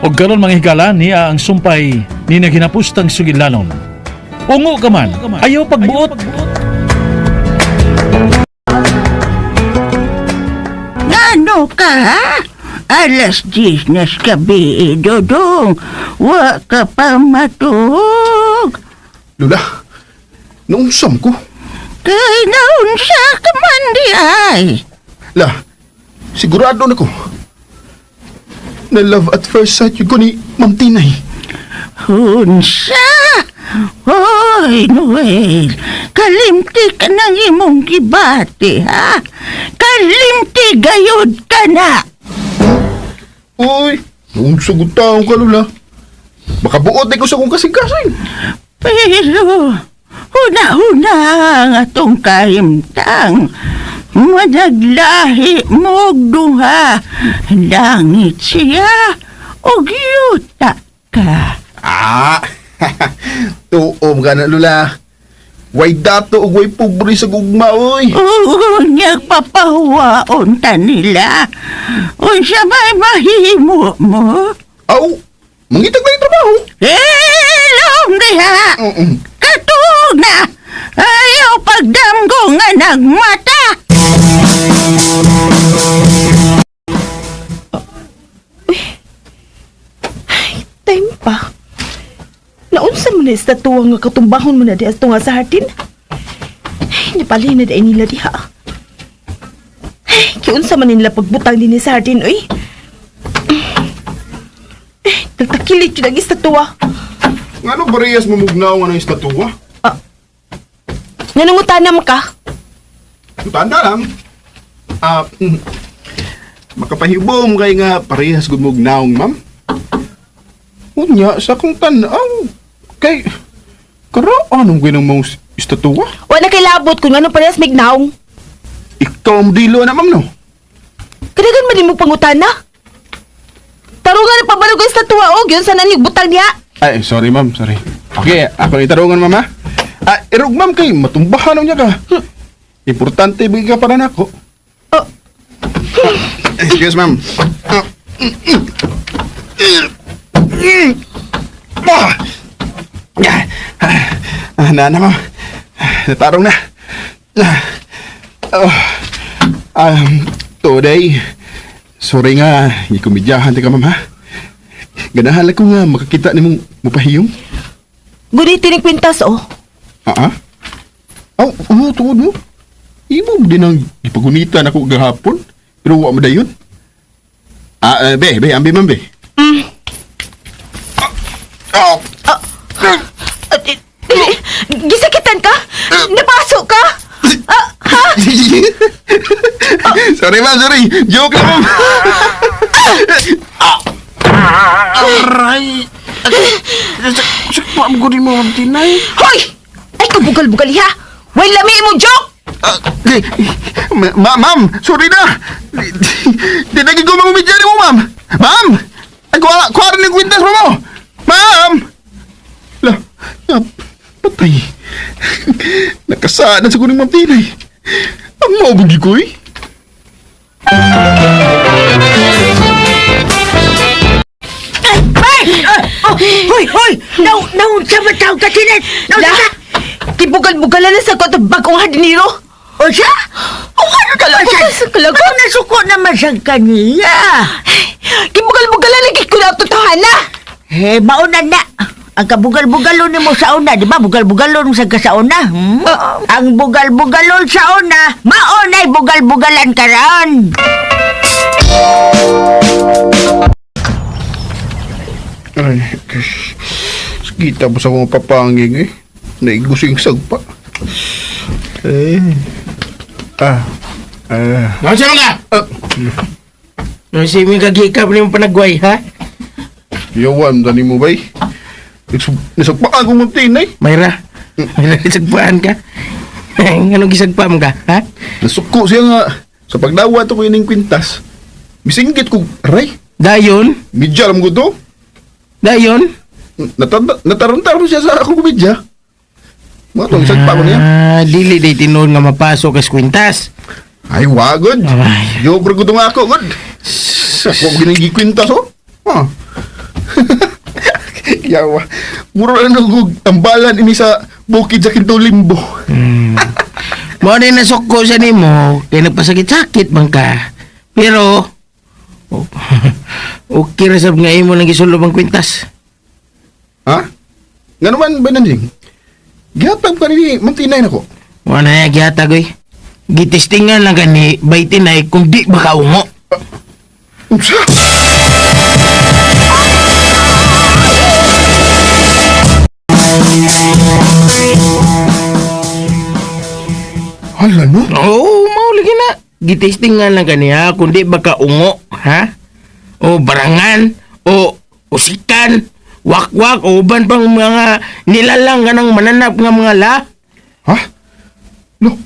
Og karon mga higala niya ang sumpay ni naghinapustang sugilanon. Ungo ka man, ayaw pagbuot. Ngano ka, ha? 10:00 na sa gabi, Dodong. Wa ka pa matuog. Lula, naunsam ko. Kay naunsa ka man di ay. La, sigurado na ko. Na love at first sight yun ko ni Ma'am Tinay. Unsa? Hoy, Noel. Kalimti ka ng imong gibati, ha? Kalimti gayod ka na. Uy, naunsa gud taong ka, Lula. Makabuot na ko sa kong kasing-kasing. Pero, huna-huna ang atong kahimtang. Managlahi mo og duha. Langit siya, og yuta ka. Ah, tuom ka na, Lula. Way dato o way pobre sa gugma, oy. Oo, niyag papahuwaon ta nila. Unsa may mahimo mo? Aw, mangitag na yung trabaho. Eh, long diha! Mm-mm. Katuog na! Ayaw pagdamgo nga nagmata! Time pa. Naunsa mo na estatuwa nga katumbahon mo na di ato nga sa hardin? Ay, napalhin na di nila diha. Ay, kiunsa man nila pagbutang din sa hardin, oy. Ay, nagtakilit yun ang estatuwa. Ngano parehas mamugnaw nga ng estatua? Nanungutanam ka? Tanda lang. Ah, makapahibom kay nga parehas gud mo gnaong, ma'am. Unya sa akong tan-aw. Kay karaan ang ginang mong estatua? Wala kay labot kung ano parehas mignaong. Ikaw ang dilo na, ma'am, no? Kadagan man mo pangutana. Tarungan na pabalog ang estatuwa og yun sa nanig butang niya. Ay, sorry, ma'am, sorry. Okay, ako itarungan, ma'am, ha? Ah, irog, ma'am, kay matumbahan niya ka. Importante bigay ka para nako. Oh. Excuse, ma'am. Ah. Ah. Ah, na, na, ma'am. Natarong na. Ah. Oh. Today, sorry nga, ikumidyahan ka, ma'am, ha? Ganahan lang ko nga makakita ni mong mupahiyong. Gunitin ni kwintas, oh. Ah, ah? Aw, oo, tuod mo. Imo mo din ang gipagunitan ako gahapon. Pero wa mo dayon. Ah, eh, be, be, ambi man, be. Mm. Ah, Ah, dili, gisakitan ka? Napaso ka? Ah, ha? Sorry, ma'am, sorry. Joke lang, ma'am. Ah. Aray. Sakpa mo mo, ma'am Tinay. Hoy! Ay, kabugal-bugal ha! Way lami mo joke! Ah, eh, ma'am, sorry na. Di na ko mamumidya ni mo, ma'am. Ma'am! Ay, kuha, kuha rin yung kwintas mo mo. Ma'am! La, ya, patay. Nakasaan na sa kuning ma'am Tinay. Ang mabugi ko eh. Ay! Oh, hoy, hoy! Naunsa ba tawag ka, Tinet? La, Naunsa? kibugal-bugalan na sa ko itong bagong hardinero. Unsa? Oh, ano naman Kalagot, siya? kalagot. Ano nasuko naman siyang kaniya? Kibugal-bugalan na ko na totohana. Eh, mauna na. Ang kabugal-bugalon nimo sa una, di ba? Bugal-bugalon sa ka sa una. Hmm? Ang bugal-bugalon sa una, maunay bugal-bugalan karon. Ay, kita mo sa akong papanging eh. Naigusing sagpa. Eh. Ah. Ah. Naunsa man ka? Ah. Naunsa mo kagikap ni mong panagway, ha? Yawan, dani mo bay. Nasagpaan ko ma'am Tinay. Mayra, mayra gisagpaan ka. Anong gisagpa mo ka, ha? Nasuko siya nga. Sa pagdawat ko ining kwintas. Misinggit ko, aray, Dayon, midya lang ko to. dayon. Natarantar mo siya sa akong kumidya. Mga tong sagpa ko niya. Ah, dili day tinuod nga mapasok kas kwintas. Ay, wagod. Ay. Joke ko nga ako, god. Ako ginigi kwintas, oh. Ah. Yawa. Mura na nang tambalan ini sa bukid sa Kintulimbo. Mo na nasukko sa nimo kay nagpasakit-sakit man ka. Pero oh, okay ra sab nga imo nang gisulob ang kwintas. Ha? Nga naman ba nanjing? Gihatag pa ni Mantinay nako. Wa na ya gihatag oy. Gitestingan lang gani bay tinay kung di ba kaungo. Unsa? Hala no? Oo, mao lagi na. Gitestingan lang kaniya kung di ba kaungo, ha? O barangan, o usikan, wakwak, o uban pang mga nilalang kanang mananap nga mga la. Ha? No?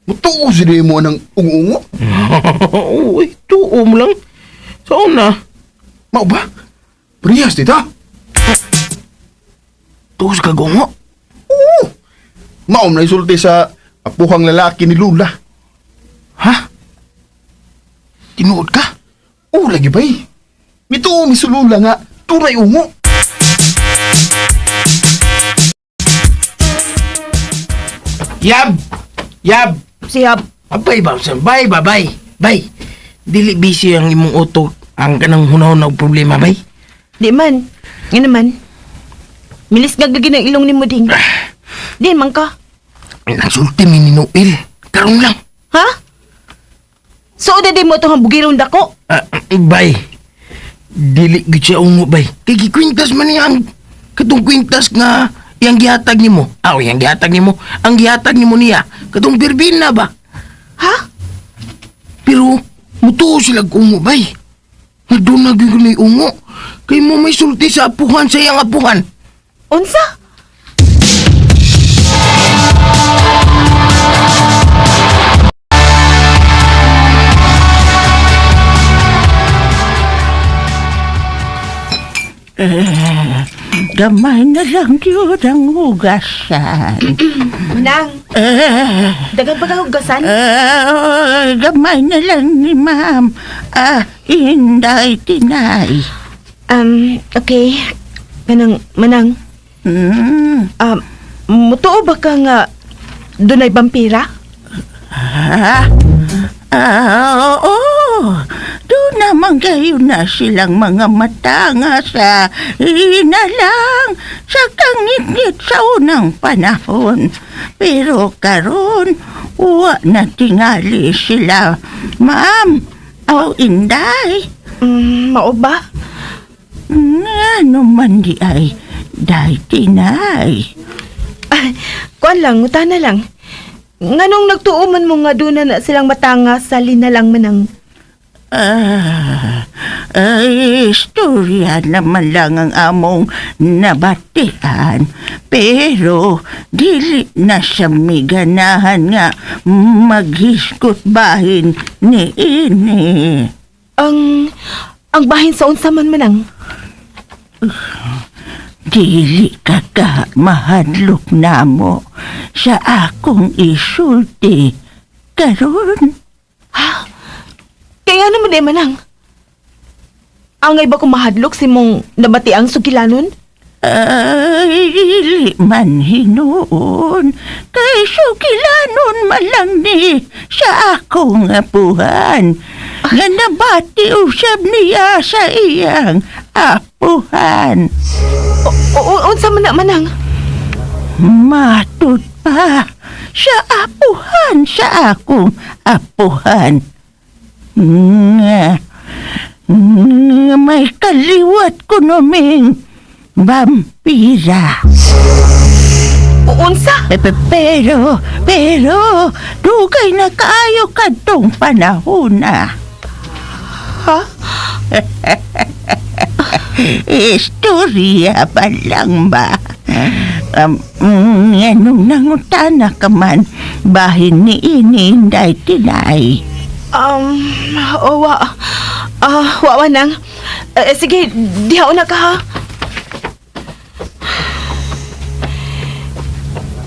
Mutuo si mo ng ungo-ungo? Uy, tuo mo lang. So na, Mao ba? Priyas dita? tuos ka gungo. Oo! Mao na isulti sa apuhang lalaki ni Lula. Ha? Tinuod ka? Oo lagi bay. Mituo mi sulula nga turay ungo. Yab! Yab! Siyab. Abay ba? Bay ba? Bay! Bay! Dili busy ang imong utok. Ang kanang hunahon og problema, bay. Di man. Nga naman. Milis nga gagi ng ilong ni mo ding. Di man ka. Nagsulti mi ni Noel. Karon lang. Ha? So, di mo itong hambugiron dako. Ah, bay. Dili gid siya ungo bay. Kay gikwintas man niya ang katong kwintas nga iyang gihatag nimo. Aw, iyang gihatag nimo. Ang gihatag nimo niya katong birbina ba? Ha? Pero mutuo sila og ungo bay. Nga doon na gyud ni ungo. Kay mo may sulti sa apuhan sa iyang apuhan. Unsa? Gamay na lang yun ang hugasan. Manang, dagan pa ka hugasan? Gamay na lang ni ma'am. Ah, inday tinay. Okay. Kanang, manang, mutuo ba ka nga dunay vampira? Ah, ah, oo. Doon naman kayo na silang mga mata nga sa inalang sa kangitngit sa unang panahon. Pero karon wa na tingali sila. Ma'am, aw inday. Mao ba? Ano man di ay, day tinay. Ah, kuan lang, ngutana lang. Nganong nagtuo man mo nga doon na silang matanga sa linalang manang? Ah, ay, istorya naman lang ang among nabatian. Pero, dili na sa miganahan nga maghisgot bahin ni ini. Ang bahin sa unsa man manang? Dili ka ka mahadlok namo sa akong isulti karon. Kaya nga naman eh, manang. Angay ba kung mahadlok si mong nabati ang sugilanon? Ay, dili man hinuon, kay sukilanon man lang ni sa akong apuhan. Nga nabati usab niya sa iyang apuhan. O, unsa man na manang? Matud pa sa apuhan sa akong apuhan. Nga, nga may kaliwat ko naming vampira. O, unsa? Pero, pero, dugay na kaayo kadtong panahon na. Ha? Istorya pa lang ba? Anong nangutana ka man, bahin ni ini inday tinay. O, wa. Ah, wa manang. Eh, sige, diha una ka ha.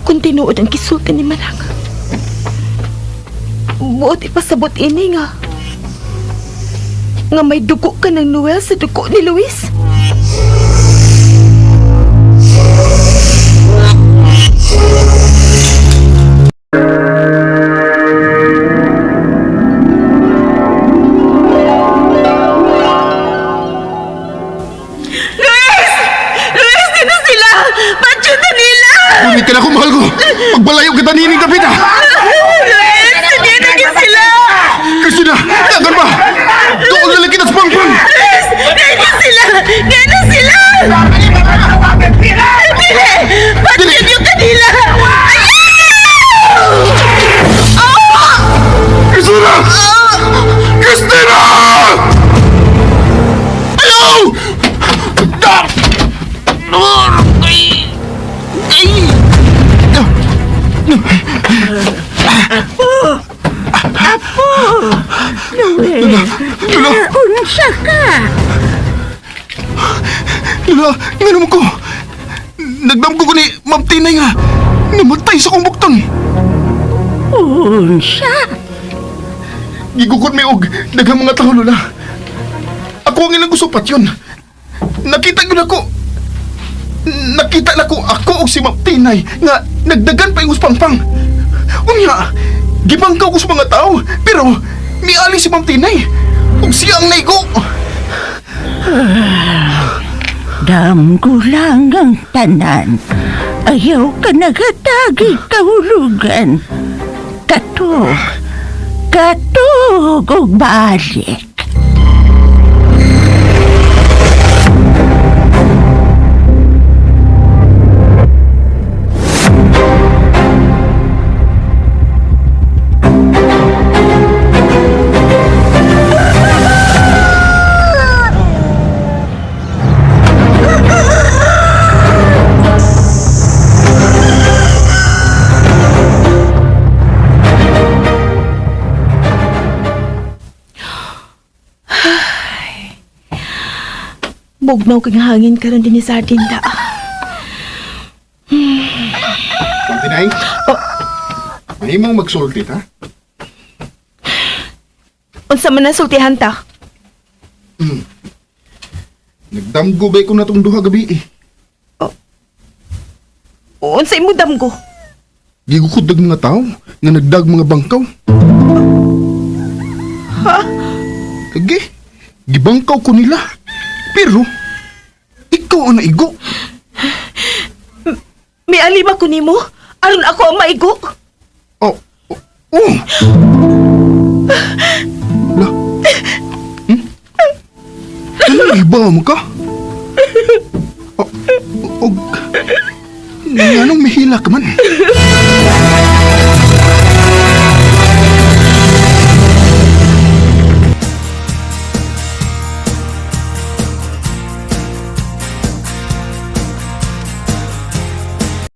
Kung tinuod ang kisulti ni Manang, buot ipasabot ini nga. Nga may dugo ka ng Noel sa dugo ni Luis. Luis! Luis, dito sila! Patyo na nila! Ulit ka na ko, mahal ko. Pagbalayo kita nining kapita. Luis, hindi na sila! Christina, dagan ba? Doon na lang kita sa pangpang. Luis, ngayon sila! Ngayon sila! Dili! Patyo yung kanila! Ayaw! Christina! Christina! Ayaw! Ah! Luis, Lola! unsa ka? Lola, ngano mo ko? Nagdamgo ko ni Ma'am Tinay nga. Namatay sa kong bukton. Unsa? Gigukod may og daghang mga tao, Lola. Ako ang ilang gusupat yun. Nakita yun ako. Nakita na ko ako og si Ma'am Tinay nga nagdagan pa yung pangpang. Unya, gibangkaw ko sa mga tao, pero miali si Ma'am Tinay. Ug siya ang naigo. Damgo lang ang tanan. Ayaw ka nagatagi kahulugan. Kato, kato og balik. Bugnaw kang hangin karon din sa atin ta. Ma'am Tinay? Oh. Mahimong magsulti ta? Unsa man ang sultihan ta? Nagdamgo ba ko na tong duha gabi eh. Unsa imong damgo? Gigukod dag mga tao nga nagdag mga bangkaw. Ha? Lagi, gibangkaw ko nila. Pero, ikaw ang naigo. May alima ko nimo? Aron ako ang maigo? Oh, oh, oh. La. Hmm? Ano iba mo ka? Oh, og, anong mihila ka man?